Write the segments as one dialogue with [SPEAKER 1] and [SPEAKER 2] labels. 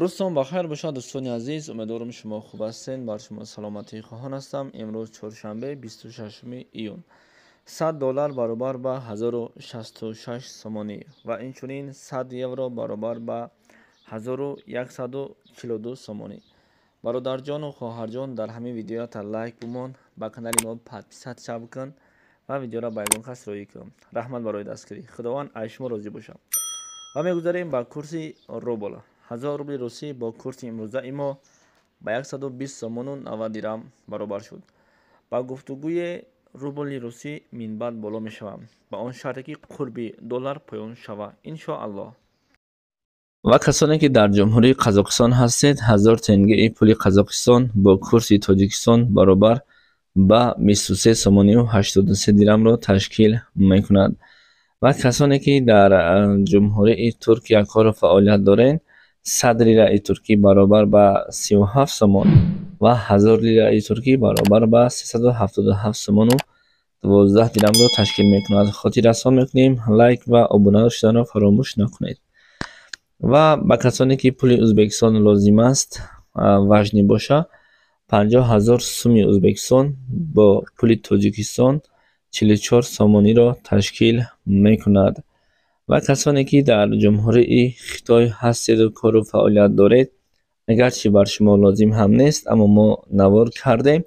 [SPEAKER 1] Рӯзтон ба хайр бошад, дӯстони азиз. Умедворам, шумо хуб ҳастед. Бар шумо саломатӣ хоҳон ҳастам. Имрӯз чоршанбе, 26 июн. 100 доллар баробар ба 1066 сомонӣ ва инчунин 100 евро баробар ба 1142 сомонӣ. Бародарҷону хоҳарҷон, дар ҳамин видеоята лайк бумон, ба канали мо подписаться бикун ва видеоро ба ягон кас роӣ кун. Раҳмат барои дастгирӣ. Худованд аз шумо розӣ бошад. Ва мегузарем ба курси рубл. 1000 рубли русӣ бо курси имрӯзаи мо ба 120 сомону 90 дирам баробар шуд. Ба гуфтугӯи рубли русӣ минбаъд боло мешавад, ба он шарте ки қурби доллар поён шавад, иншоаллоҳ. Ва касоне ки дар Ҷумҳурии Қазоқистон ҳастед, 1000 тенгеи пули Қазоқистон бо курси Тоҷикистон баробар ба 23 сомонию 83 дирамро ташкил мекунад. Ва касоне ки дар Ҷумҳурии Туркия кору фаъолият доред, 100 лираи туркӣ баробар ба 37 сомон ва 1000 лираи туркӣ баробар ба 377 сомону 12 дирамро ташкил мекунад. Хотиррасон мекунем, лайк ва обуна шуданро фаромӯш накунед. Ва ба касоне ки пули Ӯзбекистон лозим аст, важный боша, 50 000 суми Ӯзбекистон бо пули Тоҷикистон 44 сомониро ташкил мекунад. Ва касоне ки дар Ҷумҳурии Хитой ҳастеду кору фаъолият доред, агарчи бар шумо лозим ҳам нест, аммо мо навор кардем,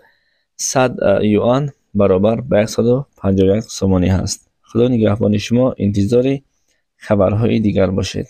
[SPEAKER 1] 100 юан баробар ба 151 сомонӣ ҳаст. Худо нигаҳбони шумо, интизори хабарҳои дигар бошед.